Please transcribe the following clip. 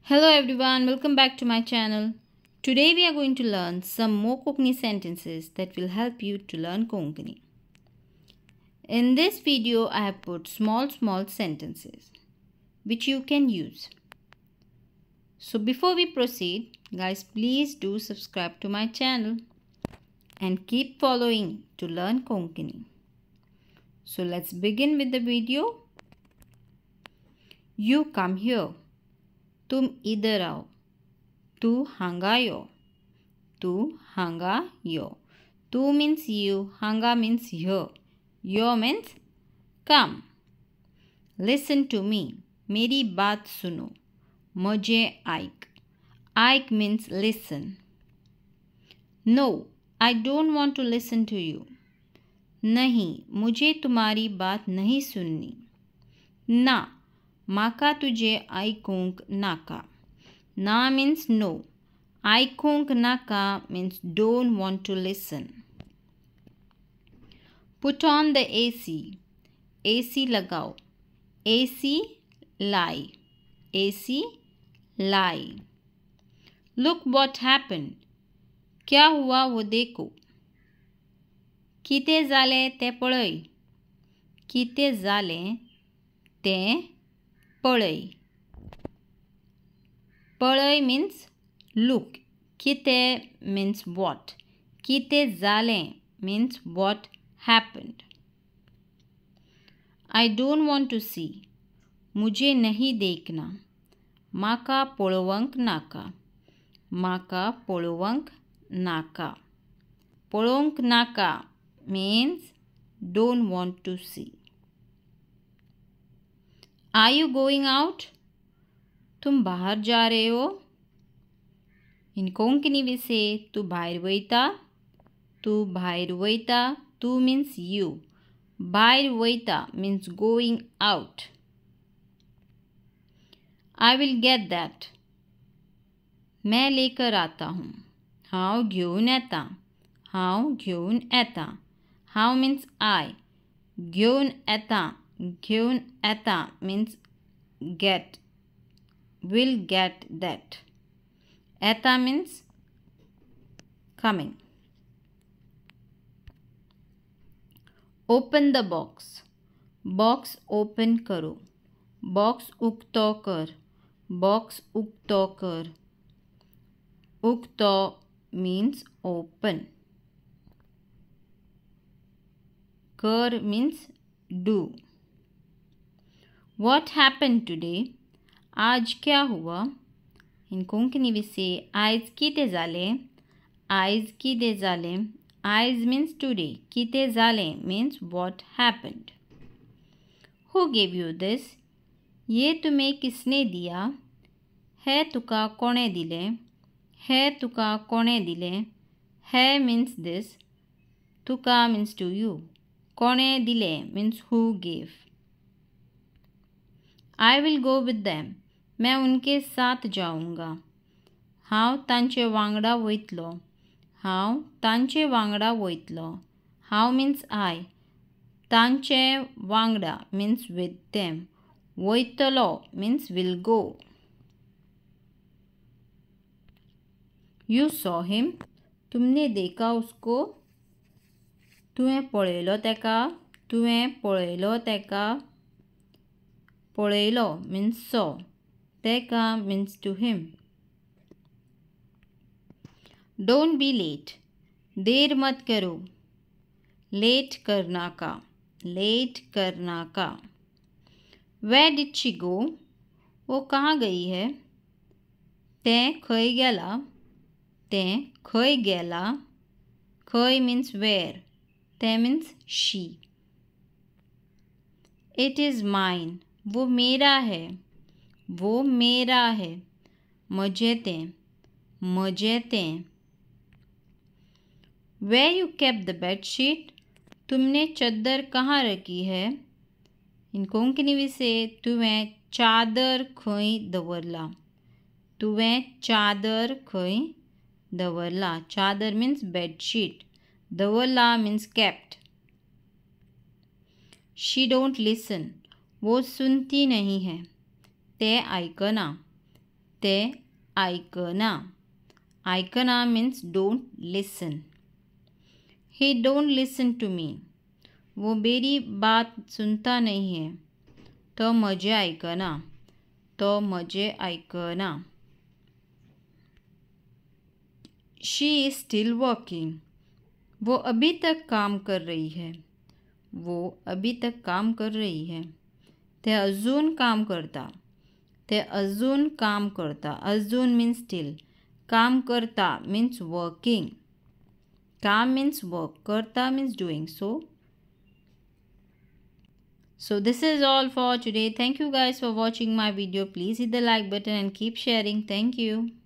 Hello everyone, welcome back to my channel. Today we are going to learn some more Konkani sentences that will help you to learn Konkani. In this video, I have put small sentences which you can use. So before we proceed, guys, please do subscribe to my channel and keep following to learn Konkani. So let's begin with the video. You come here. तुम इधर आओ. तू हांगा यो. तू हांगा यो. तू means you, हांगा means here, yo means come. Listen to me. मेरी बात सुनो. मुझे आइक. आइक means listen. No, I don't want to listen to you. नहीं, मुझे तुम्हारी बात नहीं सुननी. ना, माका तुझे आयकूंक नाका. ना मीन्स नो, आयकूंक नाका means don't want to listen. Put on the AC. AC लगाओ. AC lie. AC lie. Look what happened. क्या हुआ वो देखो. कितें जालें तें पळय. कितें जालें तें पळय. पळय मीन्स लुक. कितें मीन्स what. कितें जालें means what happened. I don't want to see. मुझे नहीं देखना. माका पळोवंक नाका. माका पळोवंक नाका. पळोवंक नाका means don't want to see. Are you going out? तुम बाहर जा रहे हो. इन कोंकणी we से तू भायर वयता. तू भायर वयता. तू मीन्स you. भायर वयता means going out. I will get that. मैं लेकर आता हूँ. हांव घेवन येता. हांव घेवन येता. हांव मीन्स I. घेवन येता. घेवन येता means get, will get that. येता means coming. Open the box. Box open करो. बॉक्स उक्तो कर. बॉक्स उक्तो कर. उक्तो मीन्स ओपन. कर means do. What happened today? आज क्या हुआ? इन कोंकणी we से आयज कितें जालें. आयज कितें जालें. आयज मीन्स टुडे. कितें जालें means what happened. Who gave you this? ये तुम्हें किसने दिया? है तुका कोणें दिलें? है तुका कोणें दिलें? है मीन्स this. तुका मीन्स टू you. कोणें दिलें means who gave. I will go with them. मैं उनके साथ जाऊंगा. हांव तांचे वांगडा वयतलो. हांव तांचे वांगडा वयतलो. हांव मीन्स I. तांचे वांगडा मीन्स विथ देम. वयतलो means will go. You saw him. तुमने देखा उसको. तुवें पळयलो तेका. तुवें पळयलो तेका. पळयलो मीन्स सॉ. तेका means to him. Don't be late. देर मत करो. लेट करना का. लेट करना का. वेयर did she गो? वो कहाँ गई है? तें खंय गेला. तें खंय गेला. खंय मीन्स वेयर. तें means she. It is mine. वो मेरा है. वो मेरा है. म्हजें तें. म्हजें तें. Where you kept the bedsheet? तुमने चद्दर कहाँ रखी है? इन कोंकणी we से तुवें चादर खंय दवरला. तुवें चादर खंय दवरला. चादर मीन्स बेडशीट. दवरला means kept. She don't listen. वो सुनती नहीं है. ते आयकना. ते आयकना. आयकना means don't listen. He don't listen to me. वो मेरी बात सुनता नहीं है. तो म्हजें आयकना. तो म्हजें आयकना. She is still working. वो अभी तक काम कर रही है. वो अभी तक काम कर रही है. ते अजून काम करता. ते अजून काम करता. अजून मीन्स स्टिल. काम करता मीन्स वर्किंग. काम मीन्स वर्क, करता means doing. So this is all for today. Thank you guys for watching my video. Please hit the like button and keep sharing. Thank you.